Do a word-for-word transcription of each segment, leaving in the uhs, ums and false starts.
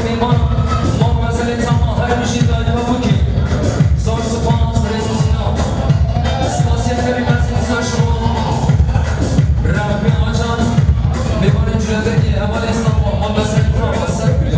Mêvan, Mademoiselle Tama, her bijî daîma bûkî. Zor spas, rêz û silav. Spasiya herî mezin ji bo Rehbê Acan, mêvanê curedirkê hevalê Îstanbul, Mademoiselle Tama, ser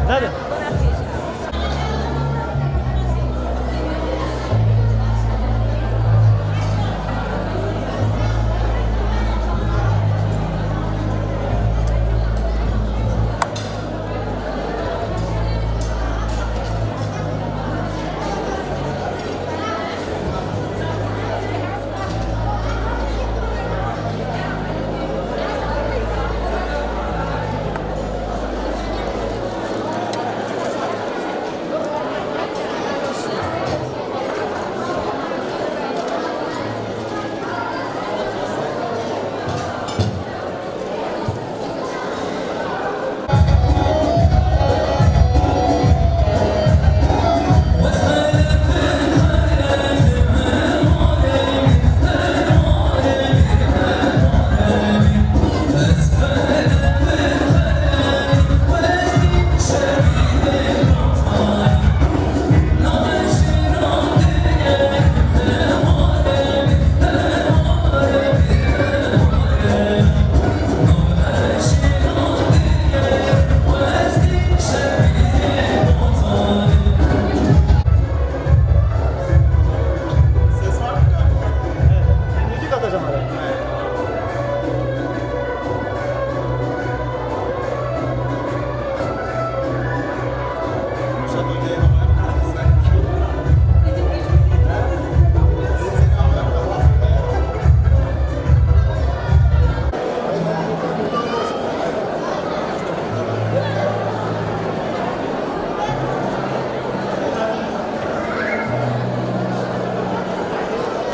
Hadi. Ses var mı kanka? Evet. Müzik atacağım araya.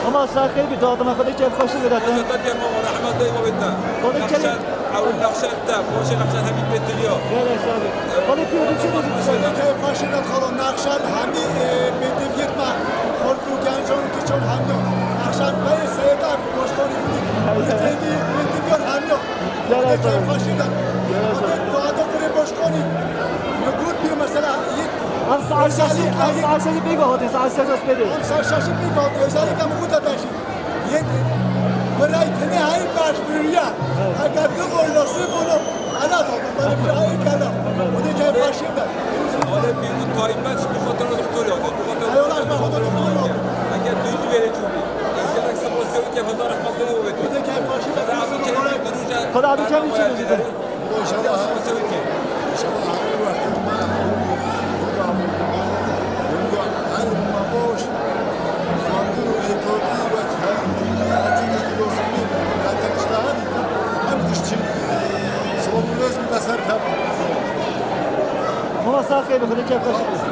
Ama sakin bir dağdına kadar keyif kaçtı zaten. Zaten gelme var, Ahmet Bey var. Tabii ki. Nexşen, ew nexşen te, proje nexşen hemî pêtiriyo. Gel Esra abi. Hadi bir ölçü de bir şey. Keyf kaçtı kalan nexşen hemî, e, pêtiviyet me. Xort û gencan û kiçan hemî. Nexşen beyê seyda başkanı budi. Pêtiviyan hemî. Gel Esra abi. Keyf kaçtı da. Gel Esra abi. Hadi dua da kure başkanı. Ne gut bir mesela. Em saet şeşî, em saet şeşî pêk ve hatin, saet şeş ez pê de. Em saet şeşî pêk ve hatin, özellikle em û da beşî. Yê birayê tenê hey baş bûriya. Eger tu oynasî bunu, ana da, bana bir ay kala. Bu da cay başında. Öyle bir bu tayyipler şimdi fotoğraf doktor ya, bu fotoğraf. Ay, ulan, ben fotoğraf doktor ya. Eger tu yüzü verecek bir. Gerek sabah sevgi hezar rahmetleri öğretiyor. Bu da cay başında. Abi kendi durunca. Kala abi kendi için. Maşallah. Maşallah, her vakit bana burada burada el ma boş. Sandır ve toti ve açık tutuyorsun. Hadi işte hadi. Hem dişçi. Sorumluyuz bir de sen tabii. Ama sağ kaydı, hadi keyif kaçtı.